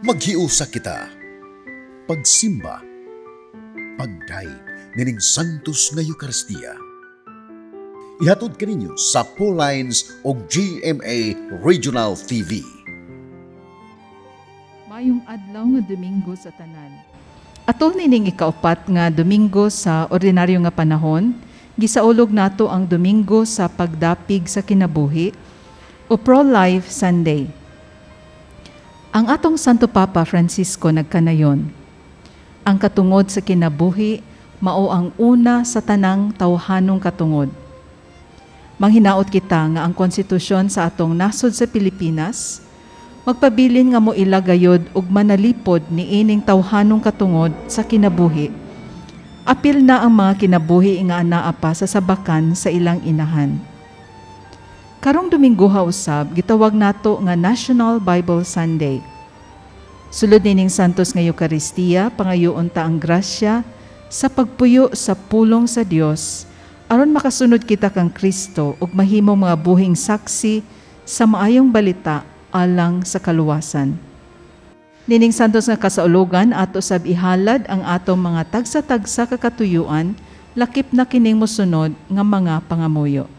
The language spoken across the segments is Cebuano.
Maghiusa kita. Pagsimba. Pagdayeg nining Santos nga Eukaristiya. Ihatod kaninyo sa Lines o GMA Regional TV. Maayong adlaw nga Domingo sa tanan. Atol nining ikaupat nga Domingo sa ordinaryo nga panahon, gisaulog nato ang Domingo sa pagdapig sa kinabuhi o Pro-Life Sunday. Ang atong Santo Papa Francisco nagkanayon, ang katungod sa kinabuhi mao ang una sa tanang tawhanong katungod. Manghinaot kita nga ang konstitusyon sa atong nasod sa Pilipinas magpabilin nga moila gayod ug manalipod niining tawhanong katungod sa kinabuhi. Apil na ang mga kinabuhi nga anaa pa sa sabakan sa ilang inahan. Karong Domingo usab, gitawag nato nga National Bible Sunday. Sulod nining Santos nga Eukaristiya, pangayoon ta ang grasya sa pagpuyo sa pulong sa Dios aron makasunod kita kang Kristo ug mahimong mga buhing saksi sa maayong balita alang sa kaluwasan. Nining Santos nga kasaulogan, ato sab ihalad ang atong mga tagsa-tagsa ka katuyuan, lakip na kining mosunod nga mga pangamuyo.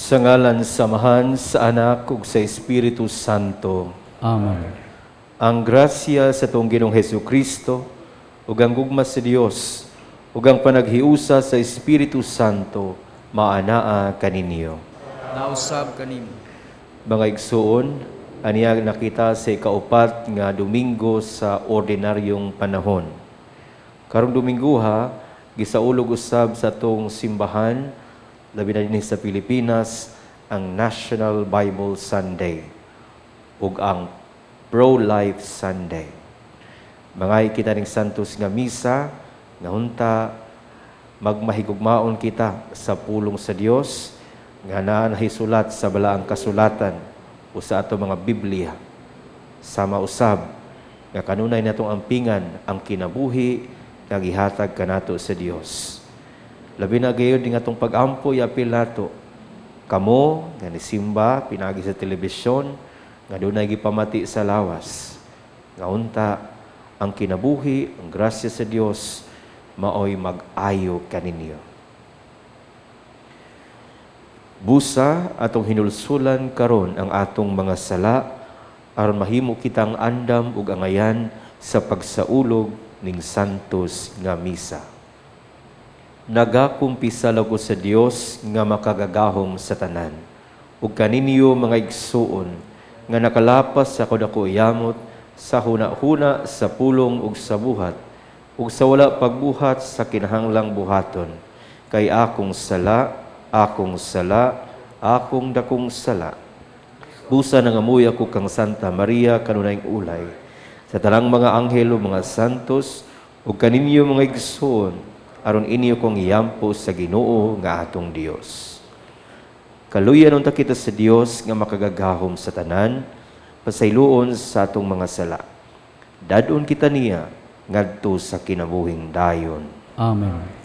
Sa ngalan sa Amahan, sa Anak ug sa Espiritu Santo. Amen. Ang grasya sa atong Ginoong Hesus Kristo ug ang gugma sa Dios ug ang panaghiusa sa Espiritu Santo maanaa kaninyo. Nausab kanimo. Mga igsuon, aniya nakita sa ikaupat nga Domingo sa ordinaryong panahon. Karong Dominguha, gisaulog usab sa atong simbahan, labi na dinhi sa Pilipinas, ang National Bible Sunday ug ang Pro-Life Sunday. Mangay kita ning Santos nga misa, nga hunta magmahigugmaon kita sa pulong sa Dios nga naa nahisulat sa balaang kasulatan o sa ato mga Biblia. Sama usab nga kanunay natong ampingan ang kinabuhi nga gihatag kanato sa Dios. Labi na gayud ning atong pag-ampo iapil nato kamo nga nisimba pinagi sa telebisyon nga dunay gipamati sa lawas, nga unta ang kinabuhi, ang grasya sa Dios maoy mag-ayo kaninyo. Busa atong hinulsulan karon ang atong mga sala aron mahimo kitang andam ug angayan sa pagsaulog ning Santos nga misa. Nagakumpisal ako sa Dios nga makagagahom sa tanan ug kaninyo mga igsuon nga nakalapas sa dako yamot sa huna-huna, sa pulong ug sa buhat ug sa wala pagbuhat sa kinahanglang buhaton, kay akong sala, akong sala, akong dakong sala. Busa nangamuy ako kang Santa Maria kanunayng ulay, sa tanang mga anghel ug mga santos ug kaninyo mga igsoon, aron inyo kong iyampo sa Ginoo nga atong Dios. Kaluyan unta kita sa Dios nga makagagahom sa tanan, pasayloon sa atong mga sala. Dadon kita niya ngadto sa kinabuhing dayon. Amen.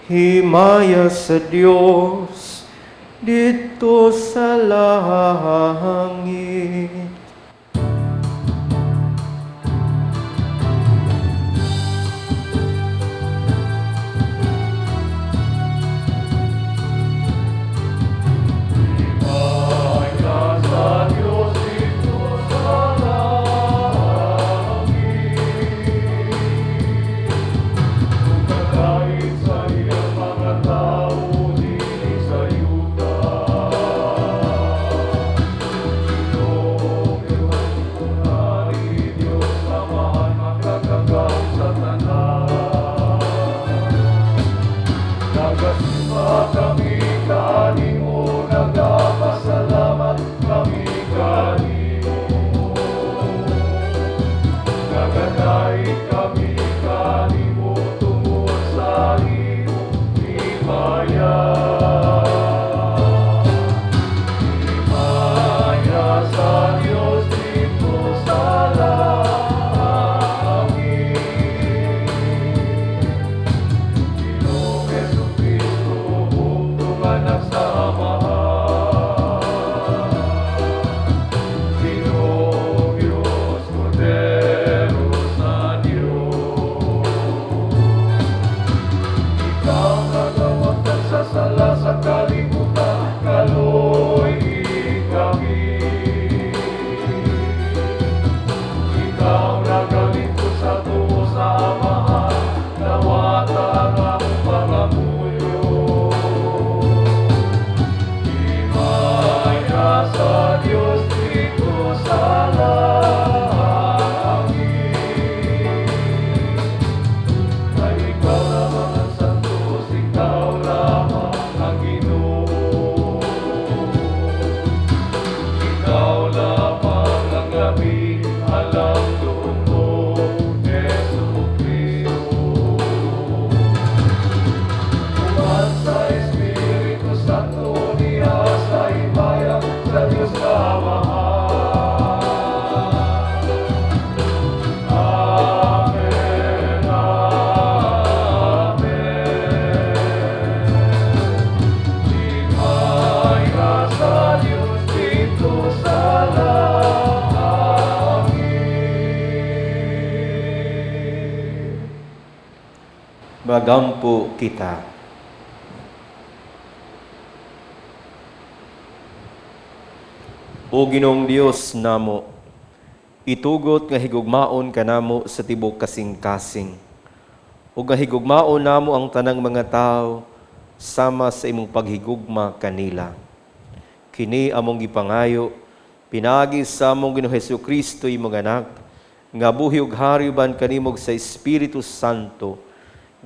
Himaya sa Dios didto sa langit. Magampo kita. O Ginoong Dios namo, itugot nga higugmaon kanamo sa tibok kasing-kasing, ug nga higugmaon namo ang tanang mga tawo sama sa imong paghigugma kanila. Kini among gipangayo pinaagi sa among Ginoong Hesukristo, imong anak, nga buhi ug hari uban kanimo sa Espiritu Santo,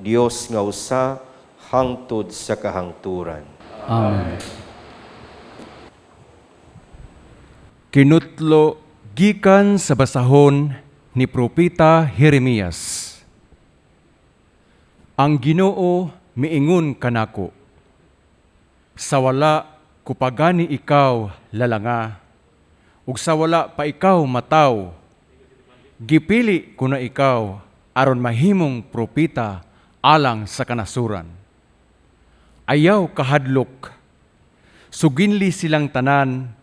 Dios nga usa hangtod sa kahangturan. Amen. Kinutlo gikan sa basahon ni Propeta Jeremias. Ang Ginoo miingon kanako, sa wala kupagani ikaw lalanga, ug sa wala pa ikaw mataw, gipili ko na ikaw aron mahimong propeta alang sa kanasuran. Ayaw kahadlok, suginli silang tanan,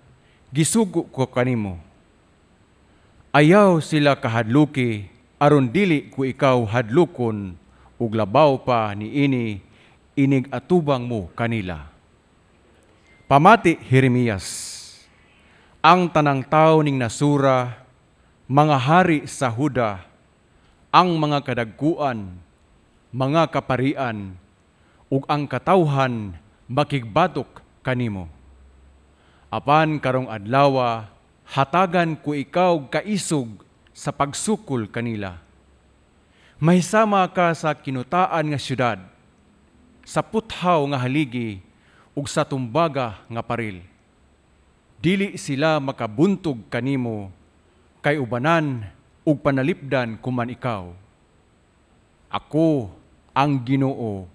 gisugo ko kanimo. Ayaw sila kahadluki, aron dili ko ikaw hadlukon, ug labaw pa niini inig atubang mo kanila. Pamati Jeremias, ang tanang tawo ning nasura, mga hari sa Huda, ang mga kadagkuan, mga kaparian, ug ang katawhan makigbatok kanimo. Apan karong adlawa, hatagan ko ikaw kaisog sa pagsukol kanila. Mahisama ka sa kinutaan nga syudad, sa puthaw nga haligi, ug sa tumbaga nga paril. Dili sila makabuntog kanimo, kay ubanan ug panalipdan kuman ikaw. Ako ang Ginoo,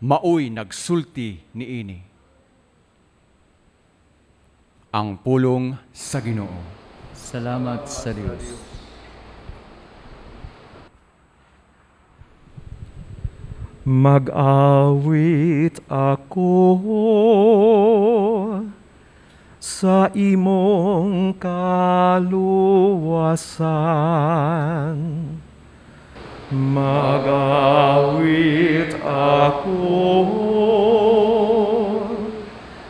maoy nagsulti niini. Ang pulong sa Ginoo. Salamat sa Dios. Mag-awit ako sa imong kaluwasan. Mag-awit ako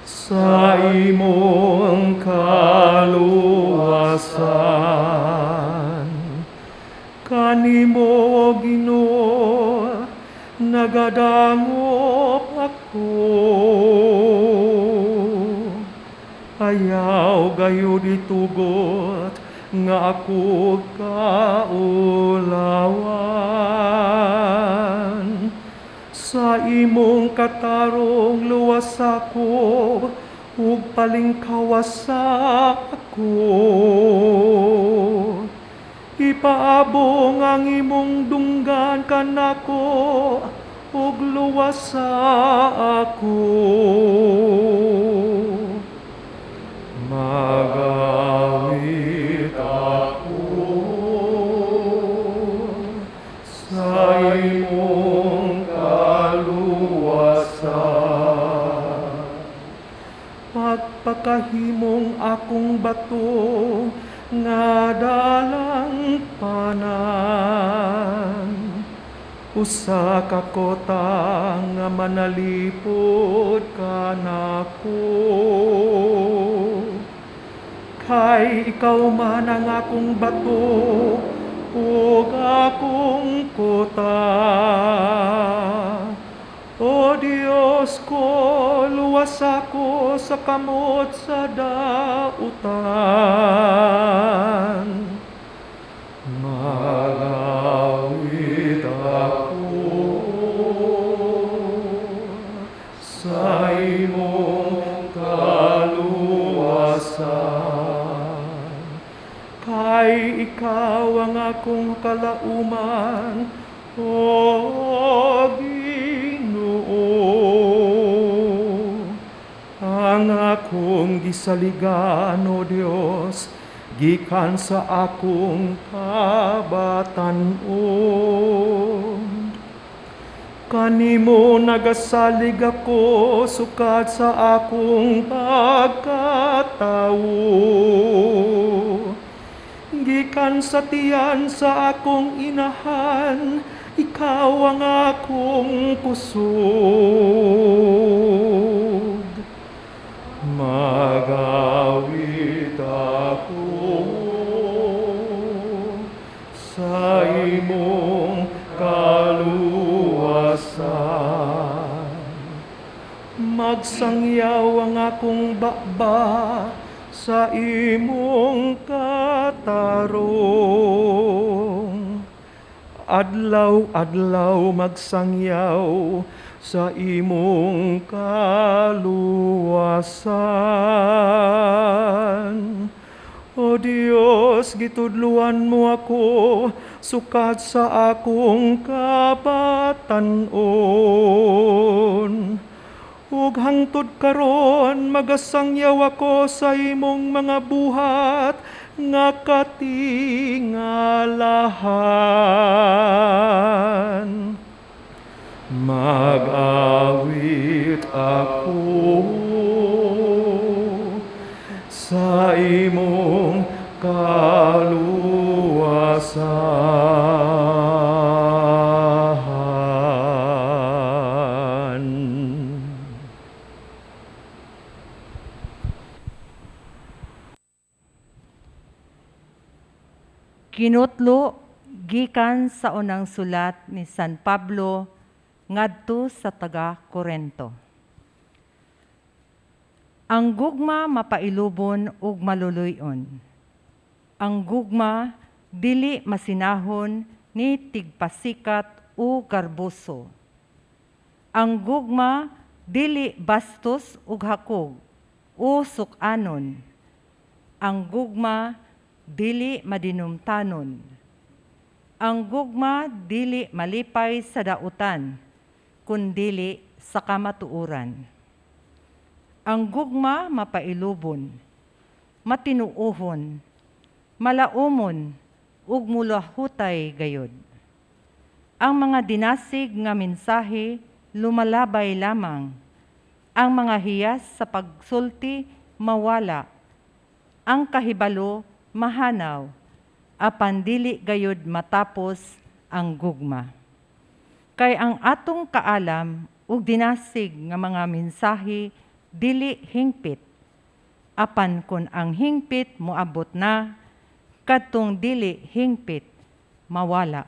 sa imong kaluwasan. Kanimo, Ginoo, nagadangop ako. Ayaw gayud itugot nga ako kaulawan. Sa imong katarong luwas ako, ug palingkawas ako. Ipaabong ang imong dunggan kanako, ug luwas ako. Mag-awit ako sa imong kaluwasan. Pagpakahimong akong bato nga dalang panan, usa ka kota nga manalipod kanako. Kay ikaw man ang akong bato ug akong kota. O Dios ko, luwas ako sa kamot sa dautan. Mag-awit ako sa imong kaluwasan. Kay ikaw ang akong kalauman, O Ginoo. Ang akong gisaligan, O Dios, gikan sa akong kabatan-on. Kanimo nagasalig ako sukad sa akong pagkatawo. Gikan sa tiyan sa akong inahan, Ikaw ang akong kusog. Mag-awit ako sa imong kaluwasan. Magsangyaw ang akong baba sa imong katarong. Adlaw-adlaw magsangyaw sa imong kaluwasan. O Dios, gitudluan mo ako sukad sa akong kabatan-on. Ug hangtod karon magasangyaw ako sa imong mga buhat nga katingalahan. Mag-awit ako sa imong kaluwasan. Kinutlo gikan sa unang sulat ni San Pablo ngadto sa taga Korento. Ang gugma mapailubon ug maluluy-on. Ang gugma dili masinahon ni tigpasikat o garboso. Ang gugma dili bastos ug hakog o suk-anon. Ang gugma dili madinumtanon. Ang gugma dili malipay sa dautan, kundili sa kamatuoran. Ang gugma mapailubon, matinuohon, malaumon, ug mulahutay gayod. Ang mga dinasig nga mensahe lumalabay lamang. Ang mga hiyas sa pagsulti mawala. Ang kahibalo mahanaw, apan dili gayod matapos ang gugma. Kay ang atong kaalam ug dinasig nga mga mensahe dili hingpit. Apan kun ang hingpit moabot na, kadtong dili hingpit mawala.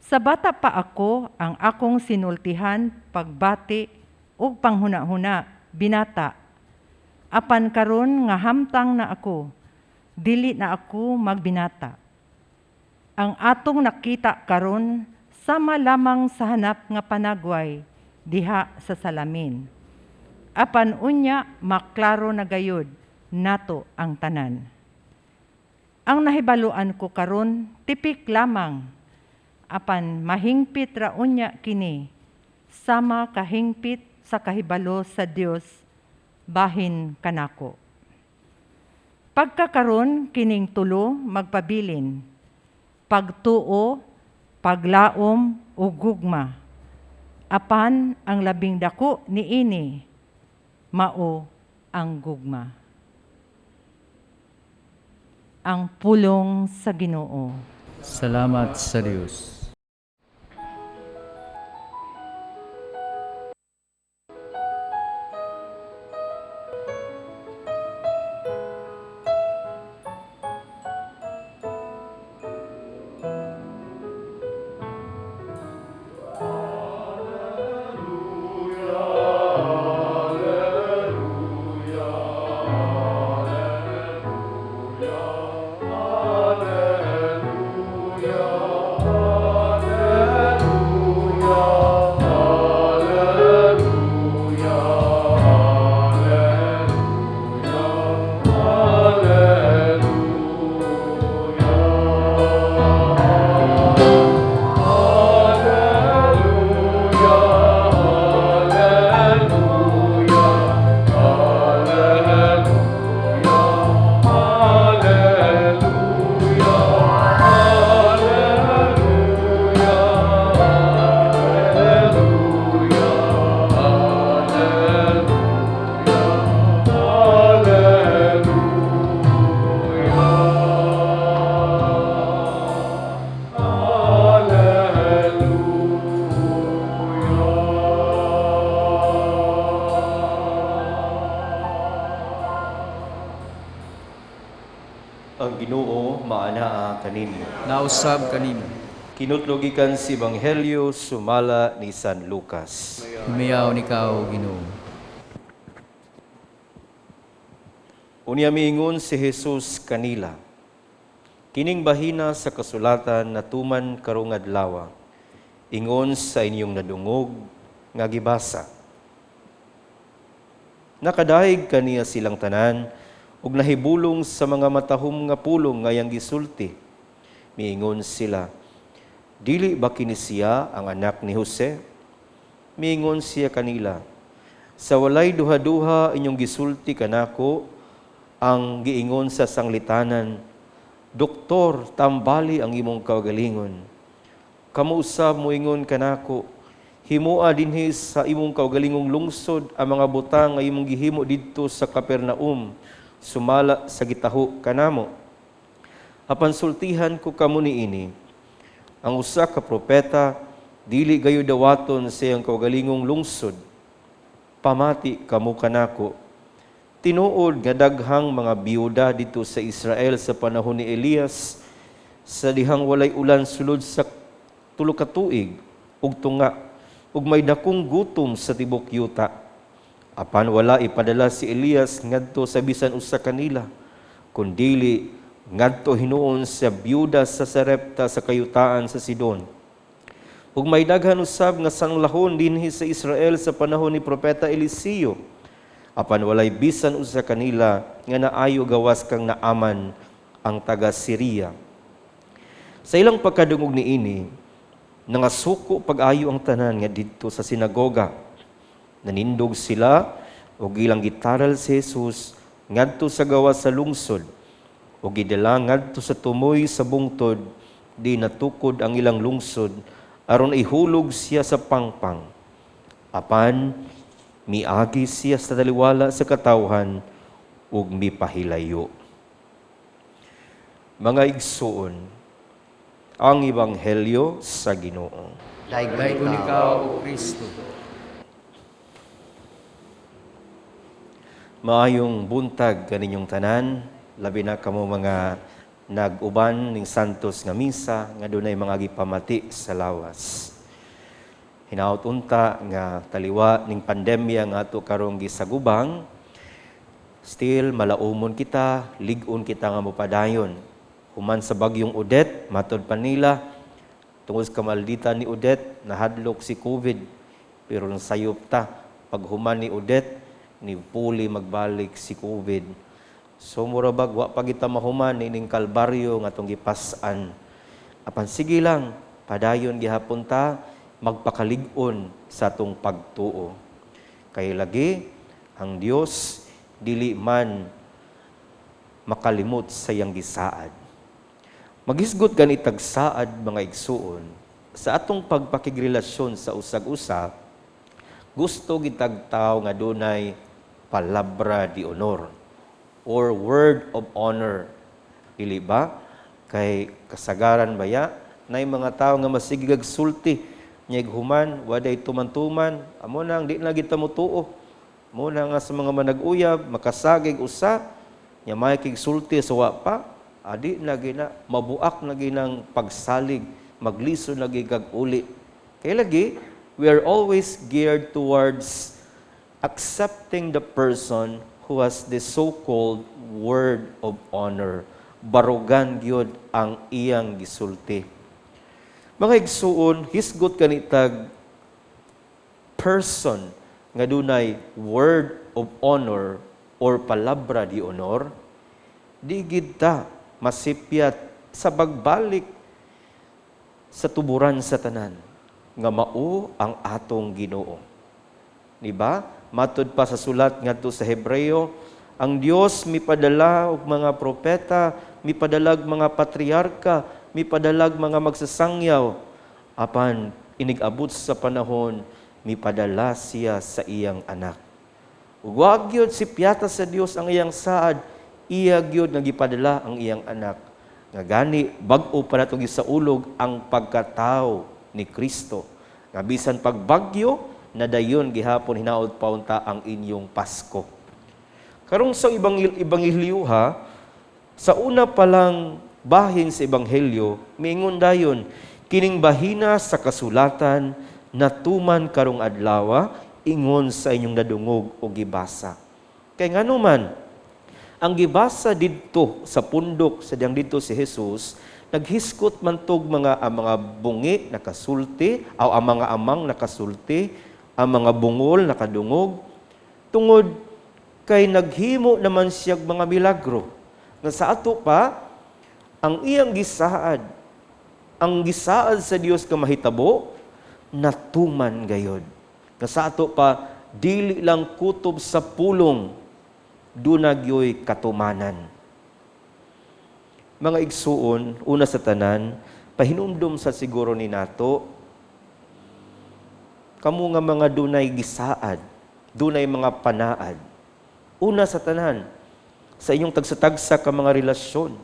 Sa bata pa ako, ang akong sinultihan, pagbati ug panghuna-huna binata. Apan karon nga hamtang na ako, dili na ako magbinata. Ang atong nakita karon sama lamang sa hanap nga panagway diha sa salamin. Apan unya maklaro na gayud nato ang tanan. Ang nahibaluan ko karon tipik lamang, apan mahingpit ra unya kini, sama kahingpit sa kahibalo sa Dios bahin kanako. Pagkakaron kining tulo magpabilin, pagtuo, paglaom ug gugma. Apan ang labing dako niini mao ang gugma. Ang pulong sa Ginoo. Salamat sa Dios. Alleluia, Alleluia. Ang Ginoo maanaa kaninyo. Nausab kanimo. Kinutlo gikan sa Ebanghelyo sumala ni San Lucas. Himayaon ikaw, Ginoo. Unya miingon si Jesus kanila, "Kining bahina sa kasulatan natuman karong adlaw, ingon sa inyong nadungog nga gibasa." Nakadayeg kaniya silang tanan ug nahibulong sa mga matahom nga pulong nga iyang gisulti. Miingon sila, "Dili ba kini siya ang anak ni Jose?" Miingon siya kanila, "Sa walay duha-duha inyong gisulti kanako ang giingon sa sanglitanan, 'Doktor, tambali ang imong kaugalingon.' Kamo usab moingon kanako, 'Himoa dinhi sa imong kaugalingong lungsod ang mga butang nga imong gihimo didto sa Capernaum, sumala sa gitaho kanamo.' Apan sultihan ko kamo niini, ang usa ka propeta dili gayo dawaton sa iyang kaugalingong lungsod. Pamati kamo kanako. Tinuod nga daghang mga biyuda didto sa Israel sa panahon ni Elias, sa dihang walay ulan sulod sa 3 ka tuig ug tunga, ug may dakong gutom sa tibok yuta. Apan wala ipadala si Elias ngadto sa bisan usa kanila, kundili ngadto hinuon sa biyuda sa Sarepta sa kayutaan sa Sidon. Ug may daghan usab nga sanglahon dinhi sa Israel sa panahon ni propeta Eliseo. Apan walay bisan usa kanila nga naayo gawas kang Naaman ang taga Syria." Sa ilang pagkadungog niini, nangasuko pag-ayo ang tanan nga didto sa sinagoga. Nanindog sila ug ilang gitaral si Jesus ngadto sa gawas sa lungsod ug gidala ngadto sa tumoy sa bungtod, di natukod ang ilang lungsod aron ihulog siya sa pangpang. Apan miagi siya sa taliwala sa katawhan ug mipahilayo. Mga igsoon, ang Ebanghelyo sa Ginoo. Daygon ikaw, O Kristo. Maayong buntag kaninyong tanan, labi na kamo mga nag-uban ning Santos nga misa nga dunay mga gipamati sa lawas. Hinaut unta nga taliwa ning pandemya nga ato karong gisagubang, still malaumon kita, lig-on kita nga mopadayon. Human sa bagyong Odette, matod pa nila, tungod sa kamaldita ni Odette, nahadlok si COVID, pero nasayop ta, paghuman ni Odette, ni puli magbalik si COVID. So mura bag wa pa kita mahuman nining kalbaryo nga atong gipas-an. Apan sige lang, padayon gihapon ta, magpakalig-on sa atong pagtuo. Kay lagi ang Dios dili man makalimot sa iyang gisaad. Magisgot gani tagsaad mga igsuon sa atong pagpakigrelasyon sa usag-usa, gusto gitag tawo nga dunay palabra di honor or word of honor. Dili ba? Kay kasagaran baya nay mga tawo nga masigig sulti nyeg human waday tuman-tuman, amo nang di na kita motuo. Mo na nga sa mga manag-uyab makasagig usa nya may kig sulti sa wa pa, adi na gina mabuak na ginang pagsalig, magliso na gigag uli. Kay lagi we are always geared towards accepting the person who has the so-called word of honor. Barugan gyud ang iyang gisulti. Mga igsuon, hisgot kanitag person nga dunay word of honor or palabra di honor, di gid ta masipyat sa pagbalik sa tuburan sa tanan nga mao ang atong Ginoo. Di ba? Matud pa sa sulat ngadto sa Hebreo, ang Dios mipadala og mga propeta, mipadalag mga patriarka, mipadalag mga magsasangyaw. Apan inig-abot sa panahon, mipadala siya sa iyang anak. Ug wa gyud sipyata sa Dios ang iyang saad, iya gyud nga gipadala ang iyang anak. Nga gani bag-o pa natong gisaulog ang pagkatawo ni Kristo. Nga bisan pagbagyo, nadayon gihapon hinaot paunta ang inyong Pasko. Karong sa ibang ebanghelyo ha, Sa una pa lang bahin sa Ebanghelyo, miingon dayon, "Kining bahina sa kasulatan natuman karong adlawa ingon sa inyong nadungog o gibasa." Kay ngano man, ang gibasa didto sa pundok sa diyang didto si Jesus, naghiskot man tog mga ang mga bungi nakasulti, o ang mga amang nakasulti, ang mga bungol nakadungog, tungod kay naghimo naman siyag mga milagro. Nga sa ato pa, ang iyang gisaad, ang gisaad sa Dios nga mahitabo, natuman gayod. Nga sa ato pa, dili lang kutob sa pulong, duna gyoy katumanan. Mga igsuon, una sa tanan, pahinumdum sa siguro ni nato, kamo nga mga dunay gisaad, dunay mga panaad. Una sa tanan, sa inyong tagsa-tagsa ka mga relasyon,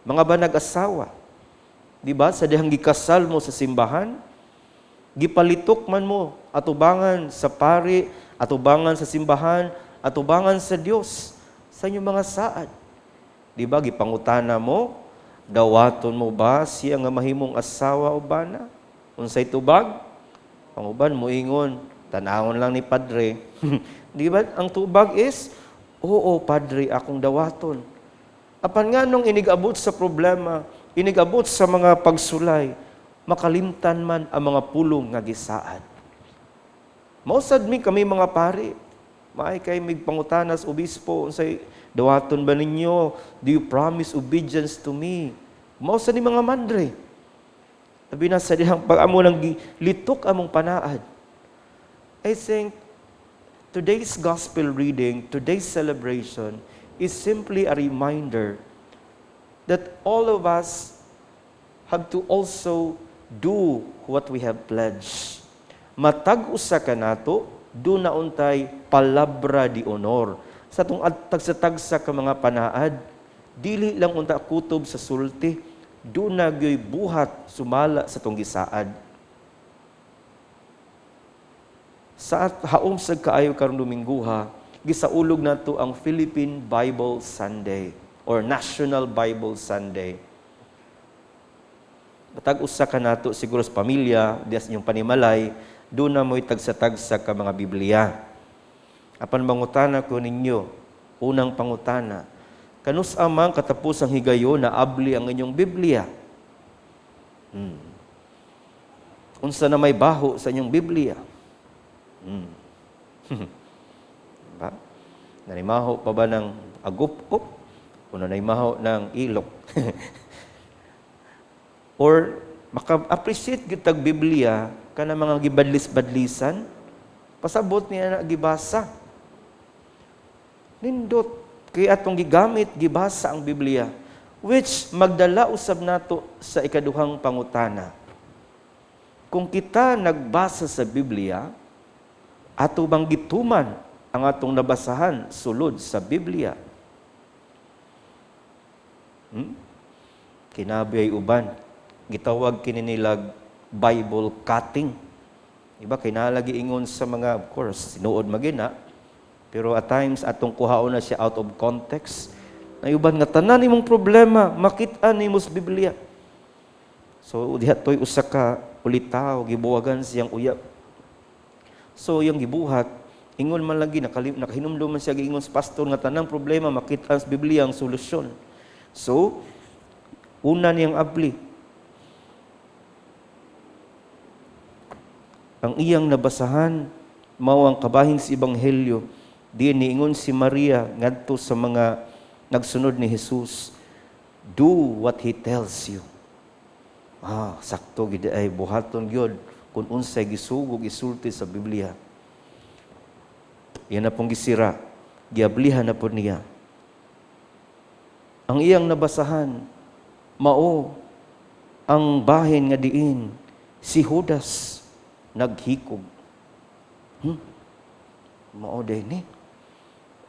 mga banag-asawa, di ba? Sa dihang gikasal mo sa simbahan, gipalitok man mo atubangan sa pari, atubangan sa simbahan, atubangan sa Dios sa inyong mga saad. Di ba, gipangutana mo, dawaton mo ba siya nga mahimong asawa o bana? Unsay tubag? Ang uban moingon, tanawon lang ni padre. Di ba, ang tubag is, "Oo, padre, akong dawaton." Apan nga nung inigabot sa problema, inigabot sa mga pagsulay, makalimtan man ang mga pulong nga gisaad. Mausad mi kami mga pari. Maay kay mig pangutanas obispo, unsay dawaton ba ninyo? Do you promise obedience to me? Mao sa ni mga madre. Labi na sa dihang pag amo nang litok among panaad. I think today's gospel reading, today's celebration is simply a reminder that all of us have to also do what we have pledged. Matag usa ka nato, duna untay palabra de honor sa atong tagsa-tagsa ka mga panaad. Dili lang unta kutob sa sulti, duna gyoy buhat sumala sa atong gisaad. Sa haom sad kaayo karong Domingguha, gisaulog nato ang Philippine Bible Sunday or National Bible Sunday. Matag usa ka nato siguro sa pamilya, diya sa inyong panimalay, duna mo'y tagsa-tagsa ka mga Biblia. Apan mangutana ko ninyo, unang pangutana, kanus amang katapusang higayon na abli ang inyong Biblia? Unsa na may baho sa inyong Biblia? Ba? Nanimaho pa ba ng agup-up? O nanimaho ng ilok? Or maka-appreciate kitag Biblia kana mga gibadlis-badlisan, pasabot niya na gibasa. Nindot kay atong gigamit gibasa ang Biblia, which magdala usab nato sa ikaduhang pangutana. Kung kita nagbasa sa Biblia, ato bang gituman ang atong nabasahan sulod sa Biblia? Kinabi ay uban, gitawag kini nilag Bible cutting. Iba kinalagi ingon sa mga, of course, sinuod magina, pero at times atong kuhaon na siya out of context. Na uban nga tanan imong problema makit-an nimo sa Biblia. So diha toy usa ka ulitaw gibuwagan siyang uyab. So iyang gibuhat, ingon man lagi nakahinumdum man siya giingon sa pastor nga tanang problema makit-an sa Biblia ang solusyon. So una niyang abli ang iyang nabasahan mao ang kabahin sa Ebanghelyo. Di niingon si Maria ngadto sa mga nagsunod ni Jesus, "Do what he tells you." Sakto gid ay buhaton gyud kung unsay gisugog isulti sa Biblia. Iyan na pong gisira, giablihan na po niya. Ang iyang nabasahan mao ang bahin nga diin si Judas naghikog. Mao day ni.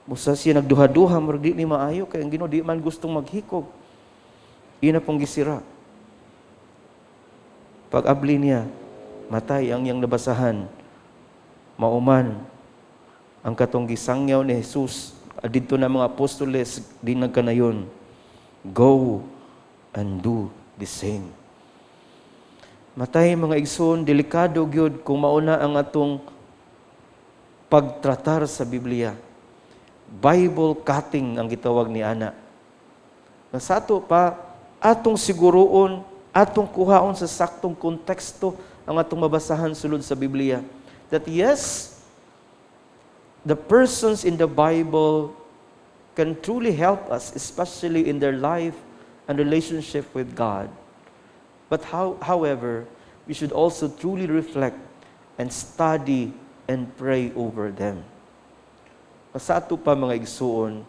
Busa siya nagduha-duha, murag di ni maayo, kay ang Ginoo di man gustong maghikog. Iyan na pong gisira. Pag-abli niya, matay ang iyang nabasahan, mauman ang katong gisangyaw ni Jesus, didto na mga apostoles, di nagkanayon. Go and do the same. Matay, mga igsoon, delikado gyud kung mauna ang atong pagtratar sa Biblia. Bible cutting ang gitawag ni ana. Nga sa ato pa, atong siguroon, atong kuhaon sa saktong konteksto ang atong mabasahan sulod sa Biblia. That yes, the persons in the Bible can truly help us, especially in their life and relationship with God. But however, we should also truly reflect and study and pray over them. Sa ato pa, mga igsuon,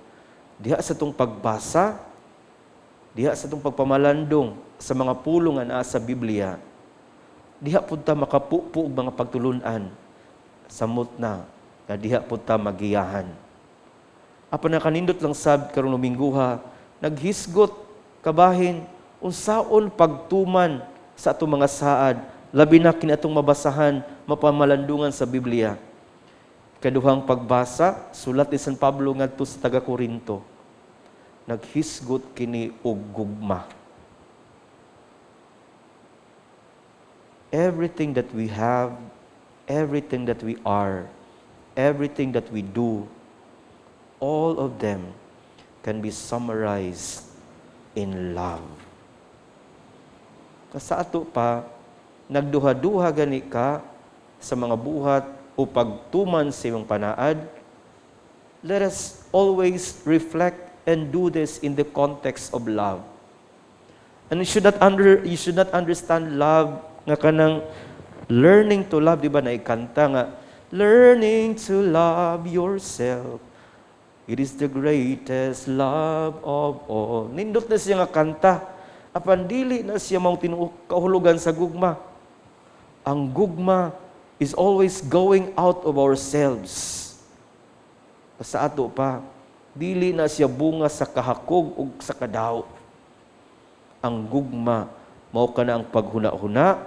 diha sa atong pagbasa, diha sa atong pagpamalandong sa mga pulong nga naa sa Biblia, diha pud ta makapupo og mga pagtulunan, samot na nga diha pud ta magiyahan. Apan nakanindot lang sab karong Domingguha, naghisgot kabahin unsaon pagtuman sa atong mga saad, labi na kini atong mabasahan, mapamalandungan sa Biblia. Kaduhang pagbasa, sulat ni San Pablo ngadto sa taga Korinto. Naghisgot kini og gugma. Everything that we have, everything that we are, everything that we do, all of them can be summarized in love. Sa ato pa, nagduha-duha gani ka sa mga buhat o pagtuman sa imong panaad, let us always reflect and do this in the context of love. And you should not understand love nga kanang learning to love, di ba naikanta nga "Learning to love yourself. It is the greatest love of all." Nindot na siya nga kanta. Apan dili na siya mao kahulugan sa gugma. Ang gugma is always going out of ourselves. Sa ato pa, dili na siya bunga sa kahakog o sa kadaw. Ang gugma, mao kana ang paghuna-huna,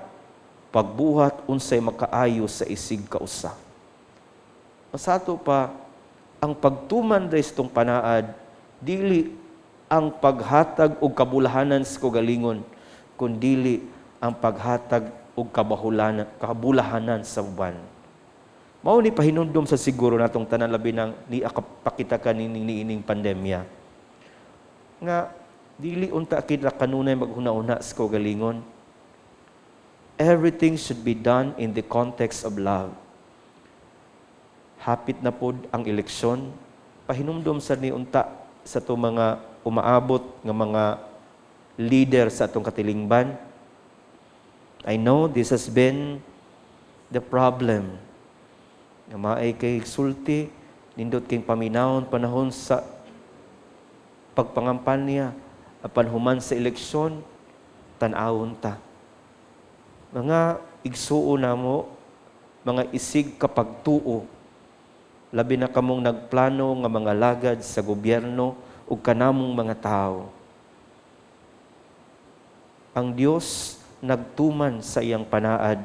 pagbuhat unsay makaayo sa isig kausa. Sa ato pa, ang pagtuman sa itong panaad, dili ang paghatag og kabulahanan sa kaugalingon, kundili ang paghatag og kabulahanan sa uban. Mao ni pahinumdom sa siguro natong tanan, labi nang ni pakita kanining niining pandemya. Nga dili unta kita kanunay maghuna-huna sa kaugalingon. Everything should be done in the context of love. Hapit na pod ang eleksyon, pahinumdom sa ni unta sa atong mga umaabot nga mga leader sa atong katilingban. I know this has been the problem. Nga maay kay sulti, nindot kay paminawon panahon sa pagpangampanya, apan human sa eleksyon, tan-awon ta. Mga igsuo namo, mga isig kapagtuo, labi na kamong nagplano nga mga lagad sa gobyerno ug kanamong mga tao. Ang Dios nagtuman sa iyang panaad,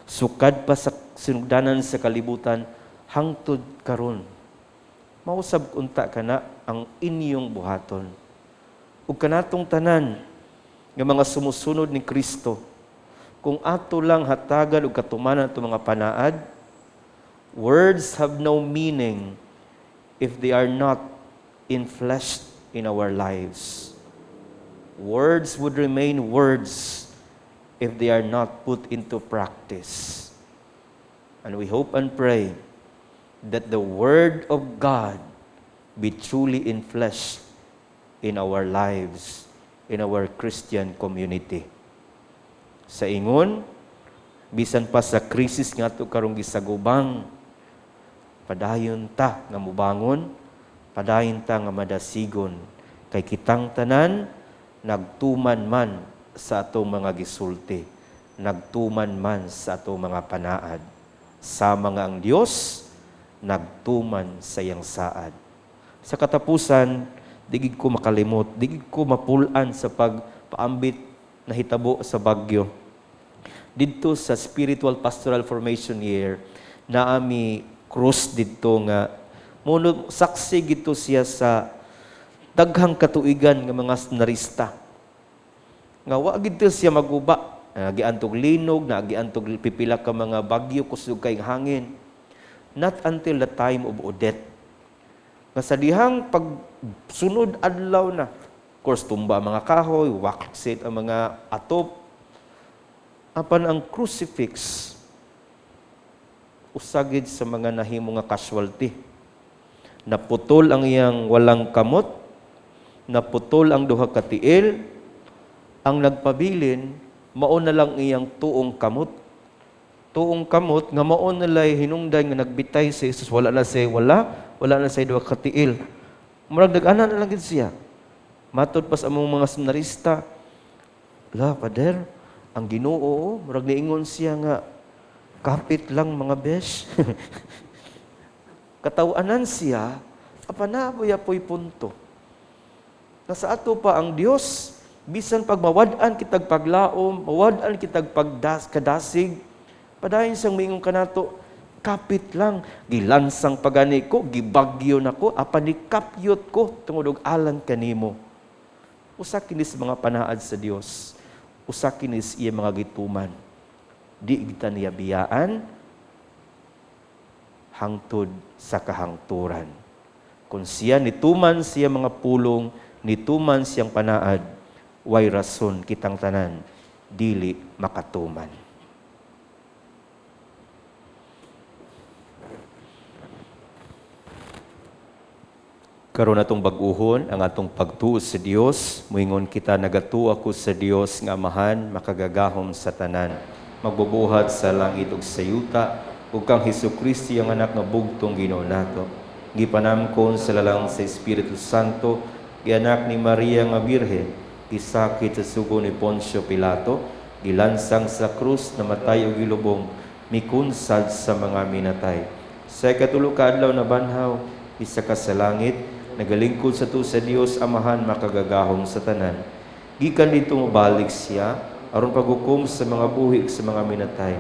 sukad pa sa sinugdanan sa kalibutan hangtod karon. Mausab unta kana ang inyong buhaton. Ug kanatong tanan nga mga sumusunod ni Kristo, kung ato lang hatagan ug katumanan atong mga panaad, words have no meaning if they are not enfleshed in our lives. Words would remain words if they are not put into practice. And we hope and pray that the Word of God be truly enfleshed in our lives, in our Christian community. Sa ingon, bisan pa sa krisis nga ato karong gisagubang, padayon ta nga mubangon, padayon ta nga madasigon, kay kitang tanan nagtuman man sa atong mga gisulti, nagtuman man sa atong mga panaad. Sa mga ang Dios nagtuman sa iyang saad. Sa katapusan, di ko makalimot, di ko mapulan sa pagpaambit na hitabo sa Baguio. Didto sa Spiritual Pastoral Formation Year, naami cross didto nga muno saksi gito siya sa Daghang katuigan nga mga seminarista. Nga wa gid siya maguba. Nagiantog linog, nagiantog pipila ka mga bagyo, kusog kay hangin. Not until the time of Odette. Nga sa dihang pagsunod adlaw na, of course, tumba ang mga kahoy, waksit ang mga atop. Apan ang crucifix, usagid sa mga nahimo nga casualty. Naputol ang iyang walang kamot, naputol ang duha ka tiil, ang nagpabilin, mao na lang iyang tuong kamot. Tuong kamot nga mao na lay hinungdan nga nagbitay si Jesus, wala na siya, wala na siya duha ka tiil. Murag nag-ana na lang gid siya. Matod pa sa among mga seminarista, la, pader, ang Ginoo, murag niingon siya nga, kapit lang mga besh. Katawanan siya, apan napoy punto. Nasa ato pa ang Dios, bisan pag mawad-an kitag paglaom, mawad-an kitag kadasig, padayon siyang moingon kanato, kapit lang, gilansang pagani ko, gibagyo nako, apan nikapyot ko tungod og alang kanimo. Usa kini sa mga panaad sa Dios, usa kini sa iya mga gituman. Di kita niya biyaan hangtod sa kahangturan. Kung siya nituman siya mga pulong, nituman siyang panaad, way rason kitang tanan, dili makatuman. Karon atong bag-uhon ang atong pagtuo sa Dios, moingon kita nagatuo ako sa Dios nga Amahan makagagahom sa tanan, magbubuhat sa langit ug sa yuta, ug kang Hesukristo ang anak nga bugtong Ginoo nato. Gipanamkon sa lalang sa Espiritu Santo, gianak ni Maria nga Birhen, gisakit sa sugo ni Poncio Pilato, gilansang sa krus, namatay ug gilubong, mikunsad sa mga minatay. Sa ikatulo ka adlaw na banhaw, isa ka sa langit, nagalingkod sa tuo sa Dios Amahan makagagahom sa tanan. Gikan didto mobalik siya aron paghukom sa mga buhi ug sa mga minatay.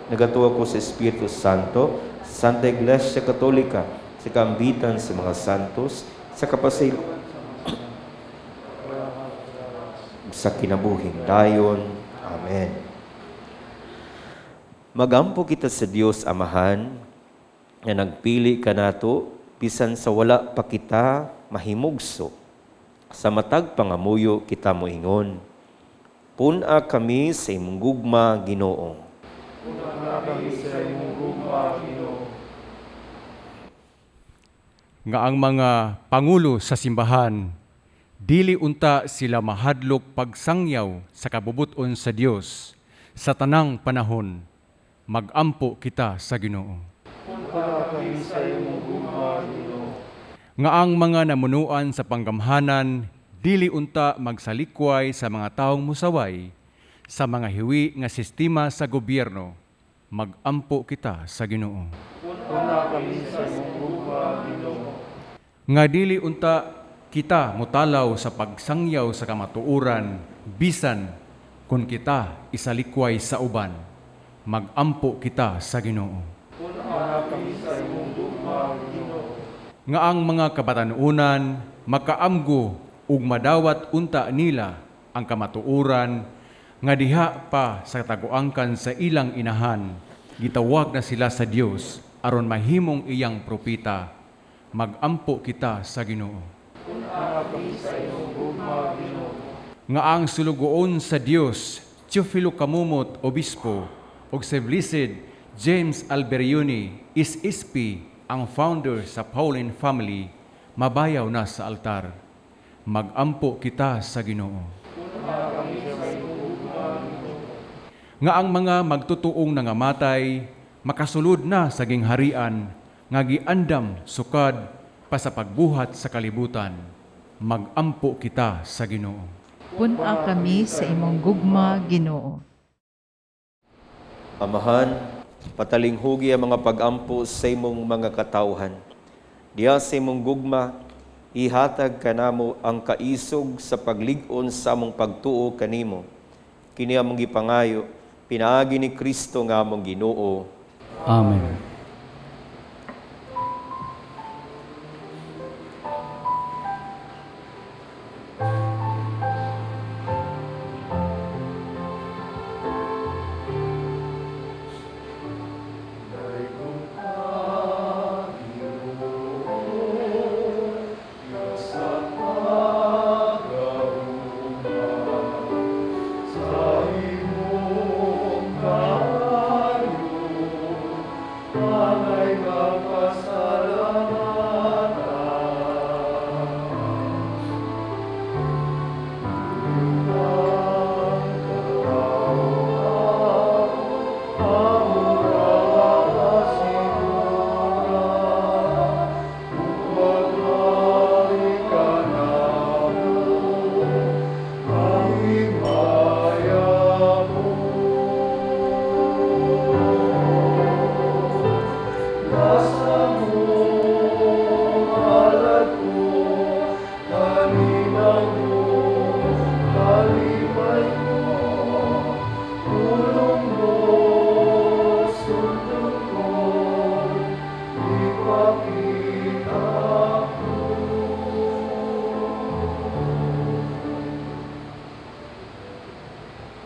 Nagatuo ko sa Espiritu Santo, Santa Iglesia Katolika, sa kaambitan sa mga santos, sa kapasayloan sa kinabuhing dayon. Amen. Magampo kita sa Dios Amahan nga nagpili kanato bisan sa wala pa kita mahimugso. Sa matag pangamuyo kita moingon, pun-a kami sa imong gugma, Ginoo. Pun-a kami sa imong gugma, Ginoo. Nga ang mga pangulo sa simbahan, dili unta sila mahadlok pagsangyaw sa kabubuton sa Dios sa tanang panahon. Magampo kita sa Ginoo. Pun-a kami sa imong gugma, Ginoo. Nga ang mga namunuan sa panggamhanan, dili unta magsalikway sa mga taong musaway, sa mga hiwi nga sistema sa gobyerno. Magampo kita sa Ginoo. Pun-a kami sa imong gugma, Ginoo. Nga dili unta kita motalaw sa pagsangyaw sa kamatuoran, bisan kun kita isalikway sa uban. Magampo kita sa Ginoo. Pun-a kami sa imong gugma, Ginoo. Nga ang mga kabatanunan makaamgo ug madawat unta nila ang kamatuoran nga diha pa sa kataguangkan sa ilang inahan, gitawag na sila sa Dios aron mahimong iyang propeta. Magampo kita sa Ginoo. Pun-a kami sa imong gugma, Ginoo. Nga ang sulugoon sa Dios, Teofilo Camomot, Obispo, ug si Blessed James Alberione, SSP, ang founder sa Pauline family, mabayaw na sa altar. Magampo kita sa Ginoo. Nga ang mga magtutuong nangamatay, makasulod na sa gingharian, nga giandam sukad pa sa pagbuhat sa kalibutan. Magampo kita sa Ginoo. Pun-a kami sa imong gugma, Ginoo. Amahan, patalinghugi ang mga pag-ampo sa imong mga katawhan. Diya sa imong gugma, ihatag kanamo ang kaisog sa paglig-on sa among pagtuo kanimo. Kini among gipangayo, pinaagi ni Kristo nga among Ginoo. Amen.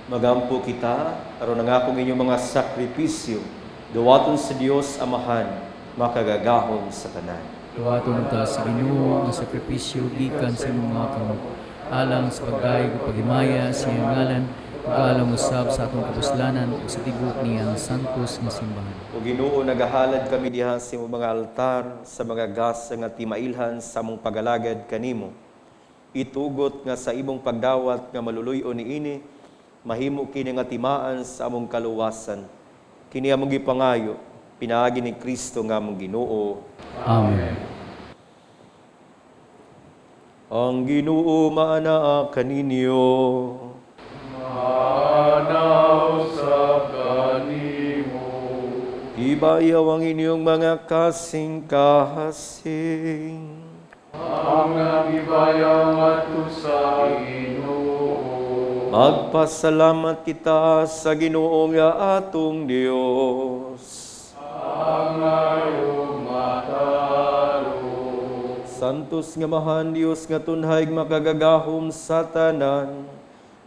Magampo kita aron ang akong inyong mga sakripisyo duwaton sa Dios Amahan makagagahom sa tanan. Duwaton ta sa Ginoo ang sakripisyo gikan sa imong mga kamot alang sa pagdayeg ug paghimaya sa iyang ngalan ug alang usab sa atong kapuslanan ug sa tibuok niyang santos nga simbahan. O Ginoo, nagahalad kami diha sa imong mga altar sa mga gasa nga timailhan sa among pagalagad kanimo. Itugot nga sa imong pagdawat nga maluluy-on niini, mahimo kini nga timaan sa among kaluwasan. Kini among gipangayo pinaagi ni Kristo nga among Ginoo. Amen. Ang Ginoo maanaa kaninyo. Maanaw sa kanimo. Ibayaw ang inyong mga kasing-kasing. Ang nagibayaw ngadto sa Ginoo. Magpasalamat kita sa Ginoo nga atong Dios. Angay ug matarong. Santos nga mahan Dios nga tunhay makagagahom sa tanan.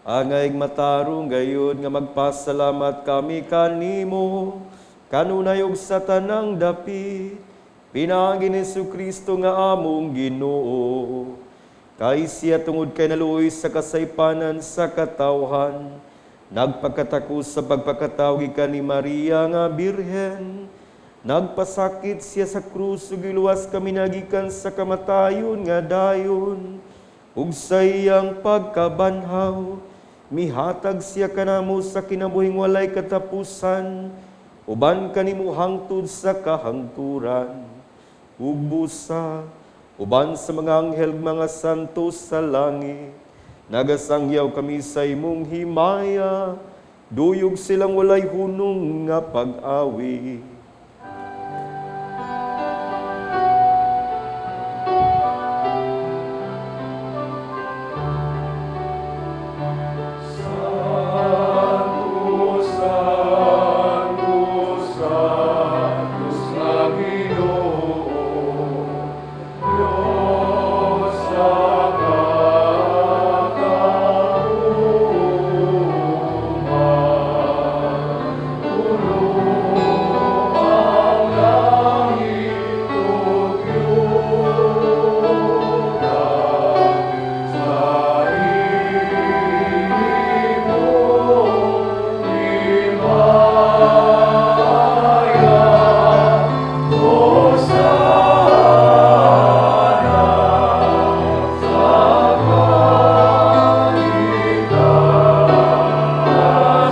Angay matarong gayud nga magpasalamat kami kanimo kanunay ug sa tanang dapit pinaagi ni Kristo nga among Ginoo. Kay siya tungod kay naluoy sa kasaypanan sa katawhan, nagpakatako sa pagpakatawo gikan ni Maria nga Birhen, nagpasakit siya sa krus ug giluwas kami nagikan sa kamatayon nga dayon, ug sa iyang pagkabanhaw mihatag siya kanamo sa kinabuhing walay katapusan, uban kanimo hangtod sa kahangturan. Ug busa uban sa mga anghel mga santo sa langit, nagasangyaw kami sa imong himaya, duyog silang walay hunong nga pag-awi. Santo, Santo, Santos nga Ginoo, Dios sa katauman. Puno ang langit ug yuta sa imong himaya. Hosana sa kalikasan. Kay unang nagaani sa ngalan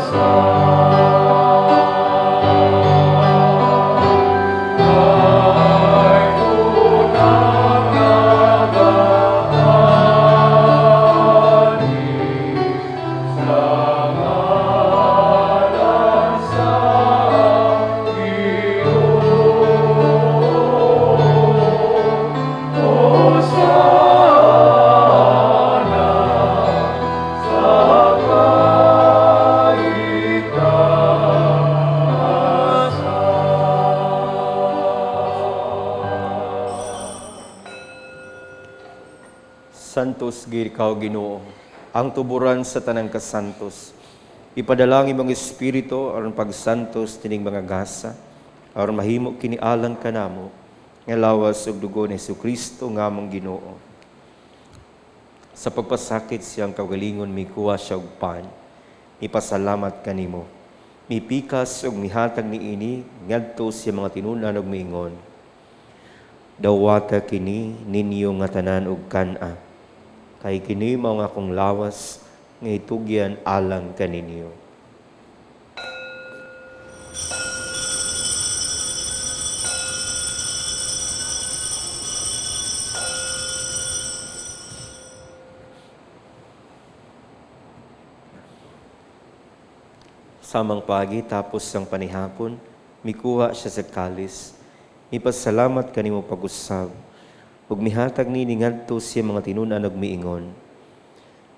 sa Ginoo. Hosana sa kalikasan. Santos gid ikaw Ginoo, ang tuburan sa tanang kasantos. Ipadala ang imong espiritu aron pagsantos tining mga gasa, aron mahimo kini alang kanamo nga lawas ug dugo ni Hesukristo nga among Ginoo. Sa pagpasakit siyang kaugalingon mikuha siya og pan, mipasalamat kanimo. Mipikas ug mihatag niini ngadto sa mga tinun-an ug miingon, dawata kini ninyo nga tanan og kan-a, kay kini mao ang akong lawas nga itugyan alang kaninyo. Samang pagi tapos sang panihapon, mikuha siya sa kalis, mipasalamat kanimo pag-usab, ug mihatag nini ngadto siya mga tinun-an ug miingon,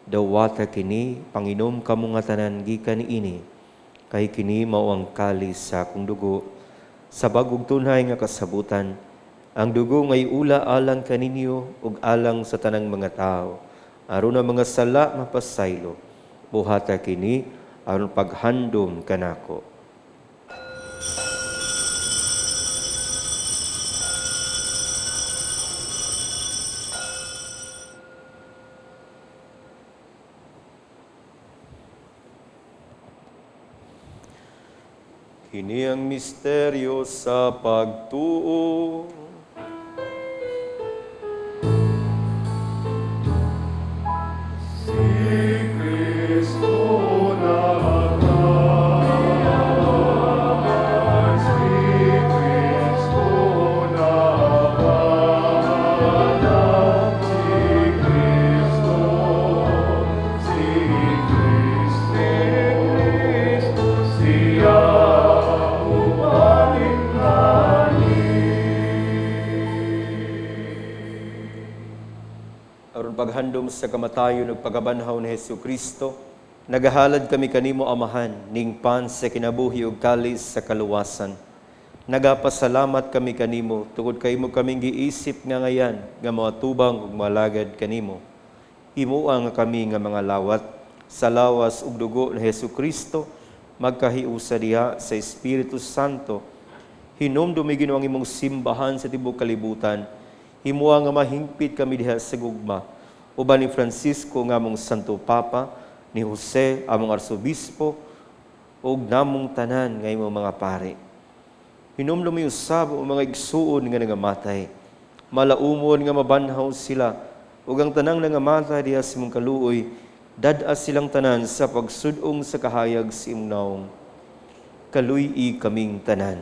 dawata kini, panginom kamo nga tanan gikan niini, kay kini mao ang kalis sa akong dugo, sa bag-ong tunhay nga kasabutan, ang dugo ngay ula alang kaninyo ug alang sa tanang mga tao, aron ang mga sala mapasaylo. Buhata kini aron paghandom kanako. Kini ang misteryo sa pagtuo. Aron paghandom sa kamatayon ug pagabanhaw ni Hesus Kristo, nagahalad kami kanimo Amahan ning pan sa kinabuhi ug kalis sa kaluwasan. Nagapasalamat kami kanimo tungod kay imo kaming giisip nga ngayan nga moatubang ug malagad kanimo. Himoa nga kami nga mga lawat sa lawas ug dugo ni Hesus Kristo magkahiusa diha sa Espiritu Santo. Hinumdumi Ginoo ang imong simbahan sa tibuok kalibutan. Himoa nga mahingpit kami diha sa gugma. Uban ni Francisco nga among Santo Papa, ni Jose among Arsobispo, ug namong tanan nga imong mga pare. Hinumdumi usab ang mga igsuon nga nangamatay. Malaumon nga mabanhaw sila, ug ang tanang nangamatay diha sa imong kaluoy, dad-a silang tanan sa pagsud-ong sa kahayag sa imong naong. Kaluy-i kaming tanan.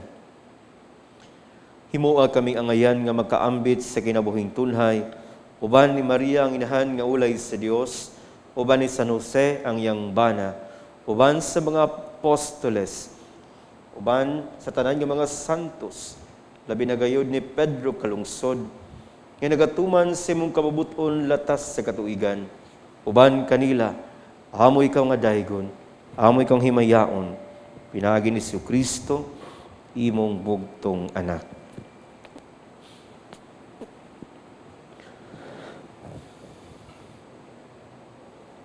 Himoa kaming angayan nga magkaambit sa kinabuhing tunhay, uban ni Maria ang inahan nga ulay sa Dios, uban ni San Jose ang iyang bana, uban sa mga apostoles, uban sa tanan nga mga santos, labi na gayud ni Pedro Calungsod, nga nagatuman sa imong kabubut-on latas sa katuigan. Uban kanila, amo ikaw nga daygon, amo ikaw ang himayaon, pinaagi ni Jesucristo, imong bugtong anak.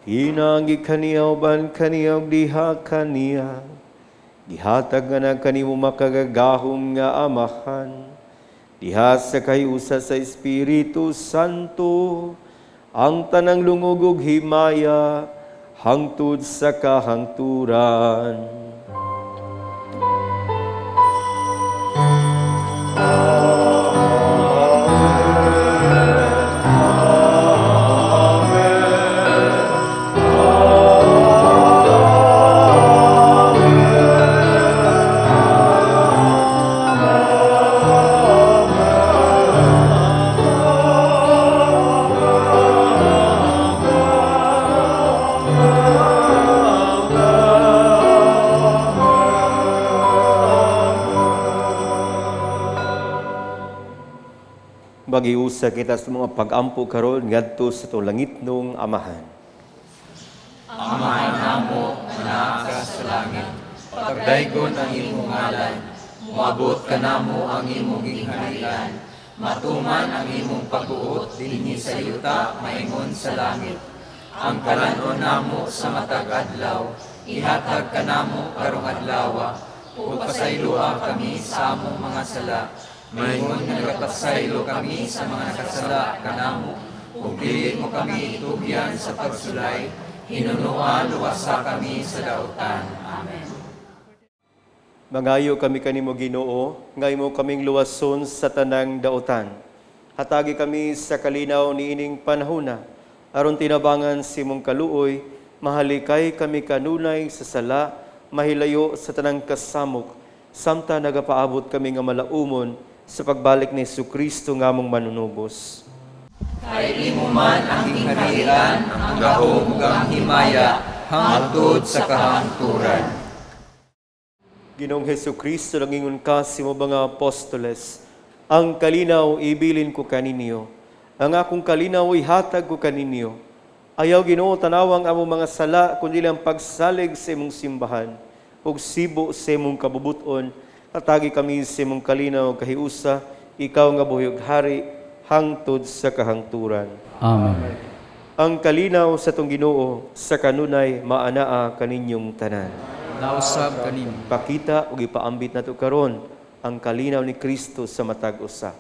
Hinangi kaniya uban kaniya ug diha kaniya, gihatag nga na kanimo makagagahom nga Amahan, diha sa kahiusa sa Espiritu Santo, ang tanang lungog ug himaya hangtod sa kahangturan. Magiusa kita sa mga pag-ampo karon ngadto sa atong langitnong Amahan. Amahan namo nga naa ka sa langit, pagdaygon ang imong ngalan, moabot kanamo ang imong gingharian, matuman ang imong pagbuot dinhi sa yuta maingon sa langit. Ang kalan-on namo sa matag adlaw, ihatag kanamo karong adlawa, ug pasayloa kami sa among mga sala, maingon nga nagapasaylo kami sa mga nakasala kanamo, ug dili mo kami itugyan sa pagsulay, hinunoa luwasa kami sa dautan. Amen. Mangayo kami kanimo Ginoo, nga imo kaming luwason sa tanang dautan. Hatagi kami sa kalinaw niining panahona, aron tinabangan sa imong kaluoy, mahalikay kami kanunay sa sala, mahilayo sa tanang kasamok, samtang nagapaabot kami nga malaumon sa pagbalik ni Jesucristo nga among manunubos. Kay imo man ang gingharian, ang gahom ug ang himaya, hangtod sa kahangturan. Ginoong Jesucristo, nangingon ka sa imong mga apostoles, ang kalinaw ibilin ko kaninyo, ang akong kalinaw ihatag ko kaninyo. Ayaw Ginoo tanawang among mga sala, kundi lang pagsalig sa imong simbahan, ug sibo sa imong kabubuton. Hatagi kami sa imong kalinaw kahiusa, ikaw nga buhi ug hari hangtod sa kahangturan. Amen. Ang kalinaw sa tong Ginoo sa kanunay maanaa kaninyong tanan. Nausab kanimo. Pakita ug ipaambit nato karon ang kalinaw ni Kristo sa matag usa.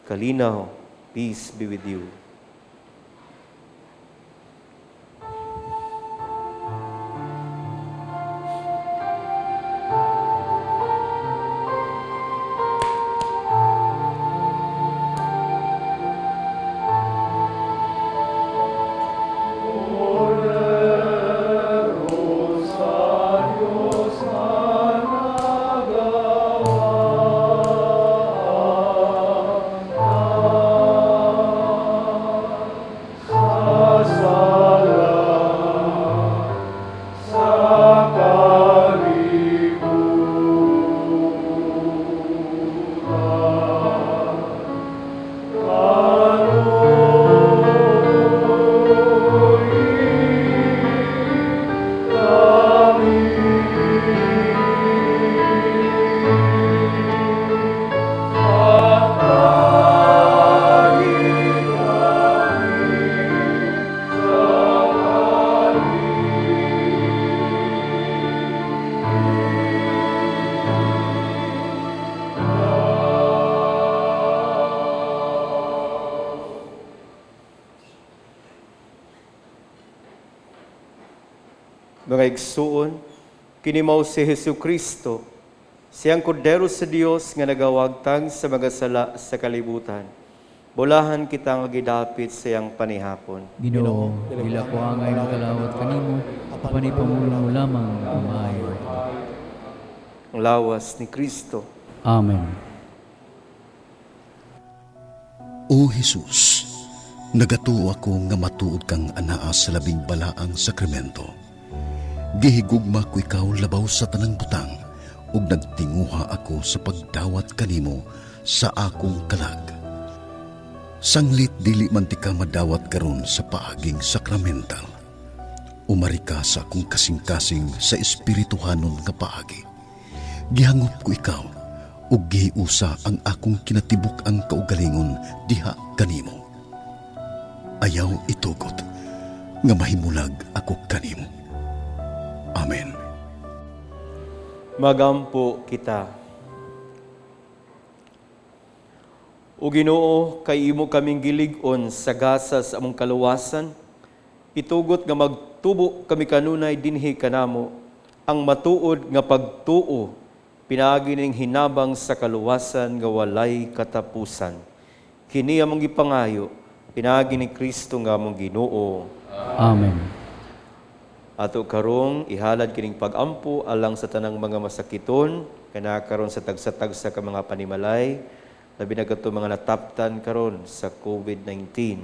Kalinaw, peace be with you. Mga igsuon, kini mao si Hesus Kristo, siyang kordero sa Dios nga nagawagtang sa mga sala sa kalibutan. Bulahan kita nga gidapit sa iyang panihapon. Ginoo, dili ako angay makalawat kanimo, apan ipamulong mo lamang ang maayo. Ang lawas ni Kristo. Amen. O Jesus, nagatuo ako nga matuod kang anaa sa labing balaang sakramento. Gihigugma ko ikaw labaw sa tanang butang ug nagtinguha ako sa pagdawat kanimo sa akong kalag. Sanglit dili man ti ka madawat karon sa paaging sakramental. Umari ka sa akong kasing-kasing sa espirituhanon nga paagi. Gihangop ko ikaw ug gihiusa ang akong kinatibuk-ang kaugalingon diha kanimo. Ayaw itugot nga mahimulag ako kanimo. Amen. Magampo kita. O Ginoo, kay imo kaming gilig-on sa gasa sa among kaluwasan, itugot nga magtubo kami kanunay dinhi kanamo ang matuod nga pagtuo pinaagi ning hinabang sa kaluwasan nga walay katapusan. Kini among gipangayo pinaagi ni Kristo nga among Ginoo. Amen. Ato karong ihalad kining pag-ampo alang sa tanang mga masakiton kana karon sa tagsa-tagsa ka mga panimalay, labi na kadto mga nataptan karon sa COVID-19.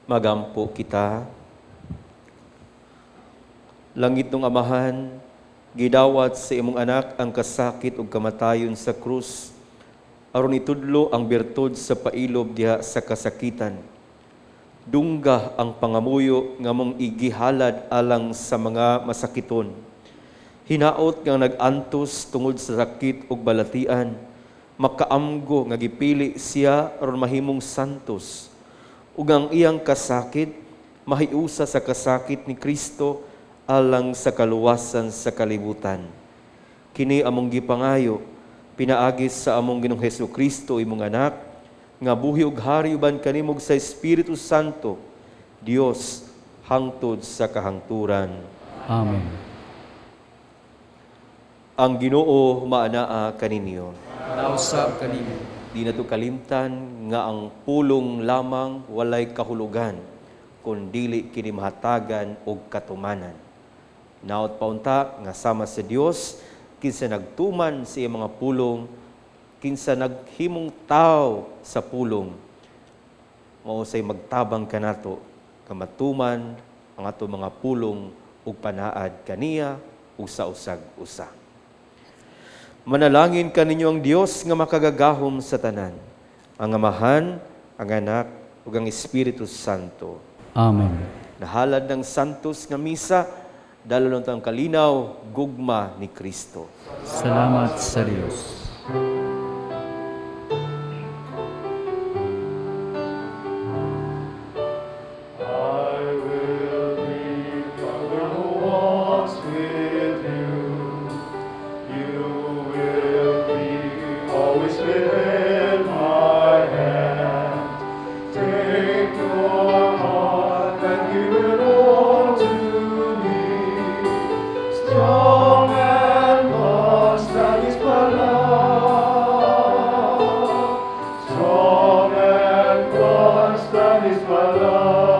Magampo kita. Langit ng Amahan, gidawat sa imong anak ang kasakit ug kamatayon sa krus, aron itudlo ang birtud sa pailob diha sa kasakitan. Dungga ang pangamuyo nga mong igihalad alang sa mga masakiton. Hinaot nga nag-antos tungod sa sakit ug balatian, makaamgo nga gipili siya aron mahimong santos. Ug ang iyang kasakit mahiusa sa kasakit ni Kristo alang sa kaluwasan sa kalibutan. Kini among gipangayo pinaagi sa among Ginoong Hesus Kristo imong anak, nga buhi ug hari uban kanimo sa Espiritu Santo, Dios hangtod sa kahangturan. Amen. Ang Ginoo maanaa kaninyo. Nausab kanimo. Di nato kalimtan nga ang pulong lamang walay kahulugan, kun dili kini mahatagan og katumanan. Naot paunta nga sama sa Dios, kinsa nagtuman sa iyang mga pulong, kinsa naghimong tao sa pulong, mao say magtabang kanato nga matuman ang ato mga pulong ug panaad kaniya ug sa usag usa. Manalangin kaninyo ang Dios nga makagagahom sa tanan, ang Amahan, ang Anak ug ang Espiritu Santo. Amen. Nahalad ng Santos nga misa, dalon ang kalinaw, gugma ni Kristo. Salamat sa Dios. Sa